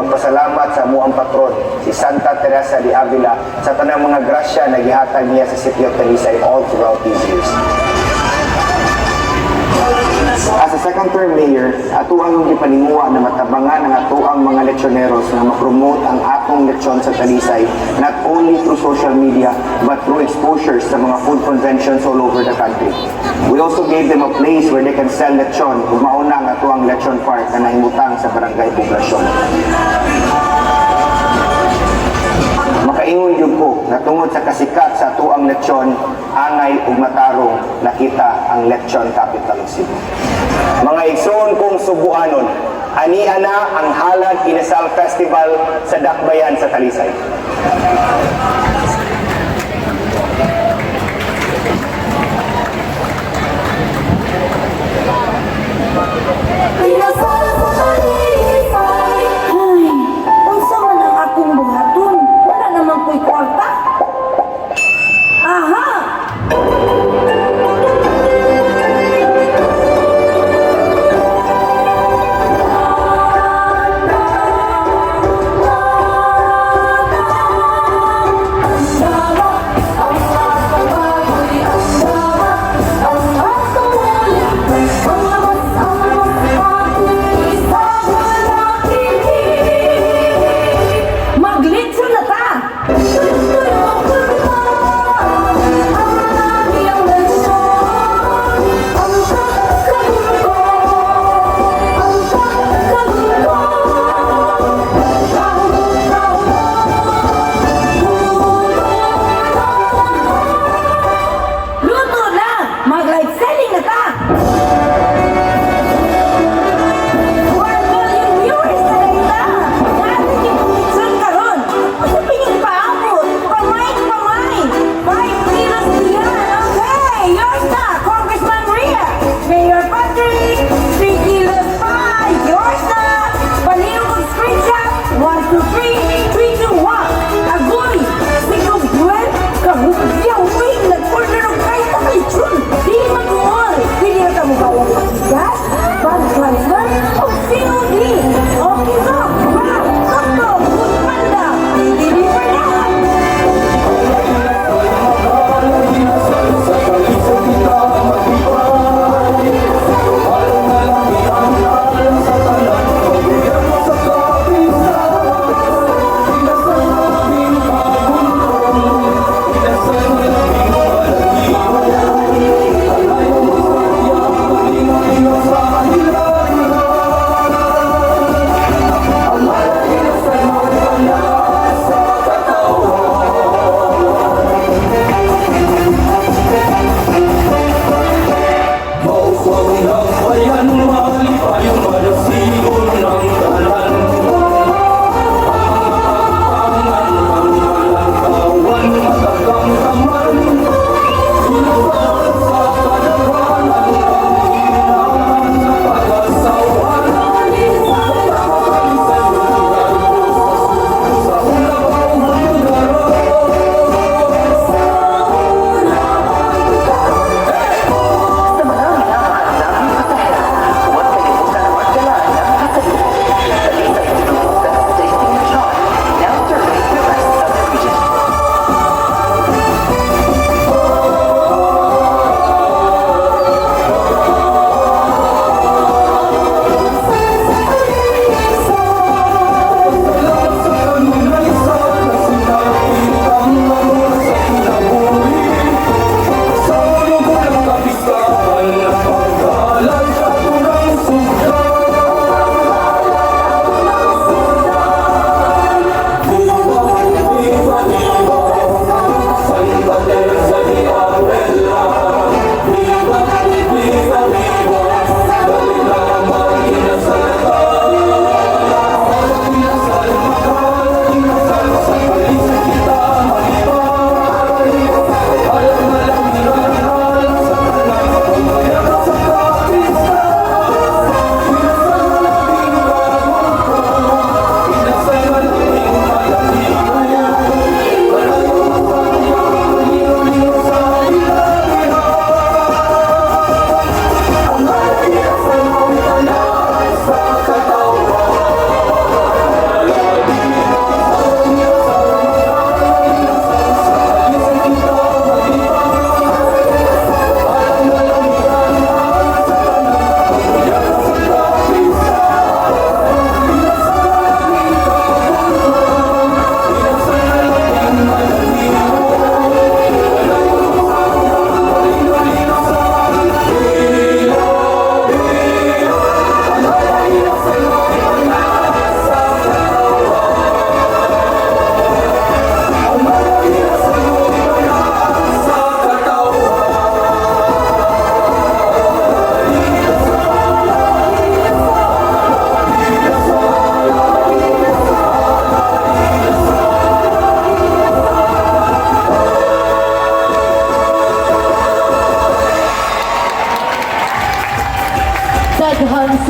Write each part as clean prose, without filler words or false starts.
magpasalamat sa amuang patron, si Santa Teresa de Avila, sa tanang mga grasya na gihatag niya sa City of Talisay all throughout these years. As a second term mayor, atuang yung gipaninguha na matabangan ang atuang mga lechoneros na ma-promote ang atong lechon sa Talisay not only through social media but through exposures sa mga food conventions all over the country. We also gave them a place where they can sell lechon ug mauna ang atuang lechon park na nahimutang sa Barangay Poblacion. Makaingon jud ko na tungod sa kasikat sa atuang lechon, angay ug matarong nakita ang lechon capital of Cebu. Mga igsoon kong Sugbuanon, ani ana ang Halad Inasal Festival sa Dakbayan sa Talisay. Ay, unsa man ang akong buhaton? Wala naman ko'y kwarta. Aha!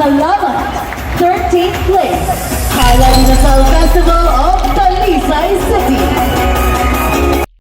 Salamat! 13th place, Hala Inasal Festival of Talisay City.